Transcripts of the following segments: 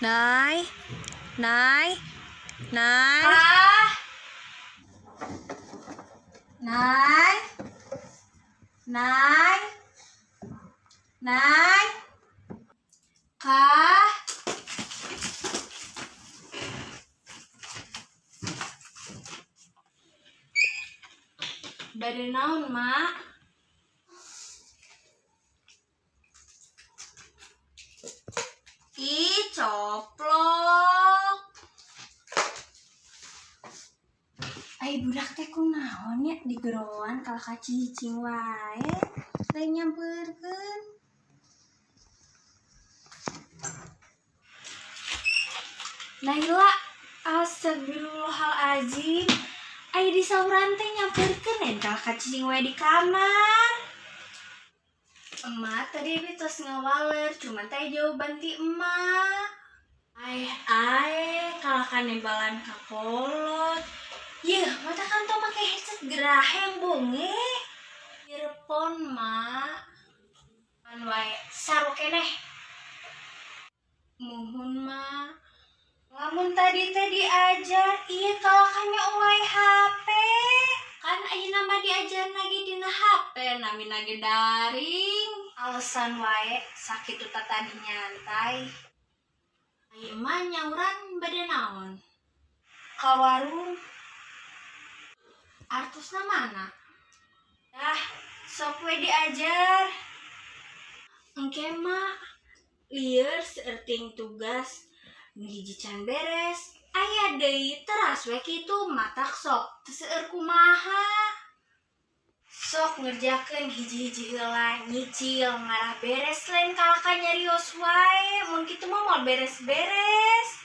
Nay, Nay, Nay. Ah, Nay, Nay, Nay. Ka. Bade naon, Mak? Ih, coplok. Ai budak teh kunaon nya, digeroan kalah ka cicing wae, lain nyampeurkeun. Naila, astagfirullahalazim. Ai disauran teh nyampeurkeun, lain kalah ka cicing wae di kamar. Emak tadi abi tos ngawaler, cuman teh jawaban ti emak. Aeh aeh, kalah ka nembalan ka kolot. Yeuh, matakan tong make headset gerah yang bonge. Earphone, Mak. Pan wae sarua keneh. Muhun, Mak. Lamun tadi teh diajar, iya kalakannya wae HP. Kan ayeuna mah diajar lagi dina HP, namina ge daring. Alasan wae sakitu tadi nyantai. Ai emak nyauran bade naon? Ka warung. Artosna mana? Dah, sok we diajar. Engke, Mak, lieur saeutik tugas nu hiji can beres. Aya deui teras we kitu, matak sok teu seueur kumaha. Sok ngerjakeun hiji-hiji heula, nyicil ngarah beres, lain kalahka nyarios wae. Mun kitu mah moal beres-beres.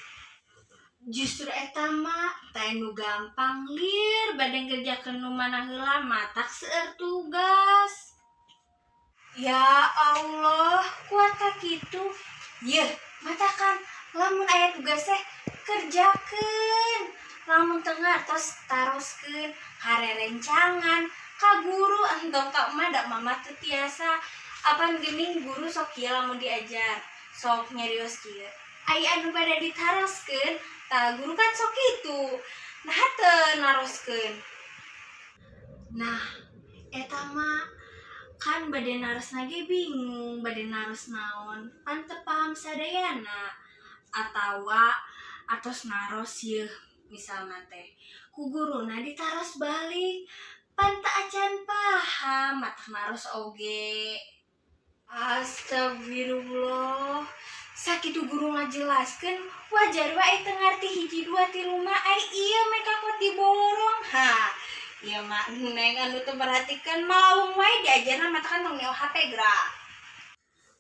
Justru eta, mah teh nu gampang, lir bade ngerjakeun nu mana heula, matak seueur tugas. Ya Allah, kuat ka kitu. Yeuh, matakan lamun aya tugas teh kerjakeun. Lamun teu ngartos, taroskeun ka rerencangan, ka guru entong ka emak, da mama teu tiasa. Apan geuning guru sok kieu lamun diajar, sok nyarios kieu. Aya anu bade ditaroskeun, tah guru kan sok kitu. Nah, teu naroskeun. Nah, eta mah kan bade narosna ge bingung, bade naros naon, pan teu paham sadayana. Atawa atos naros yeuh misalna teh, ku guruna ditaros balik, pan teu acan paham, matak naros oge. Astagfirullah. Sakitu guru ngajelaskeun, wajar wae teu ngarti hiji dua tilu mah, ai ieu meh kakot diborong. Ha, ieu mah neng anu teu merhatikan, malawung wae diajarna, matakan tong neo HP geura.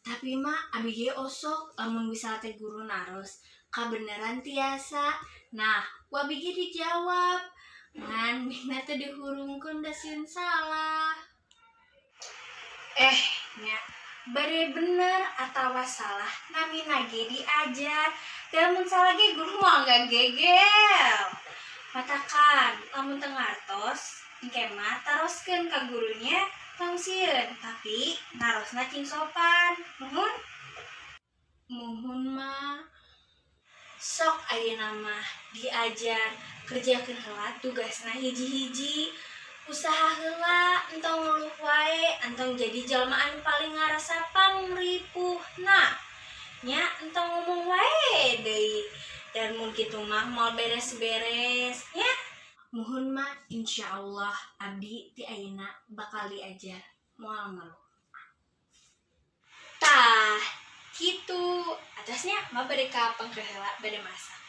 Tapi mah abi ge osok lamun misal teh guru naros, kabeneran tiasa. Nah, ku abi ge dijawab. Ngan mina teh dihurungkeun da sieun salah. Eh, nya bade bener atawa salah namina ge diajar. Da mun salah ge guru moal ngagegel. Matakan lamun teu ngartos, engke mah taroskeun ka gurunya, tong sieun, tapi narosna cing sopan. Nuhun. Muhun, mah. Sok ayeuna mah diajar, kerjakeun heula tugasna hiji-hiji. Usaha heula, entong ngeluh wae, entong jadi jalma anu paling ngarasa pangripuhna. Nya, entong ngomong wae deui. Dan mun kitu mah moal beres-beres nya. Muhun, mah, insyaallah abdi ti ayeuna bakal diajar, moal ngeluh. Tah, kitu. Atos nya, mah bade ka pengke heula, bade masak.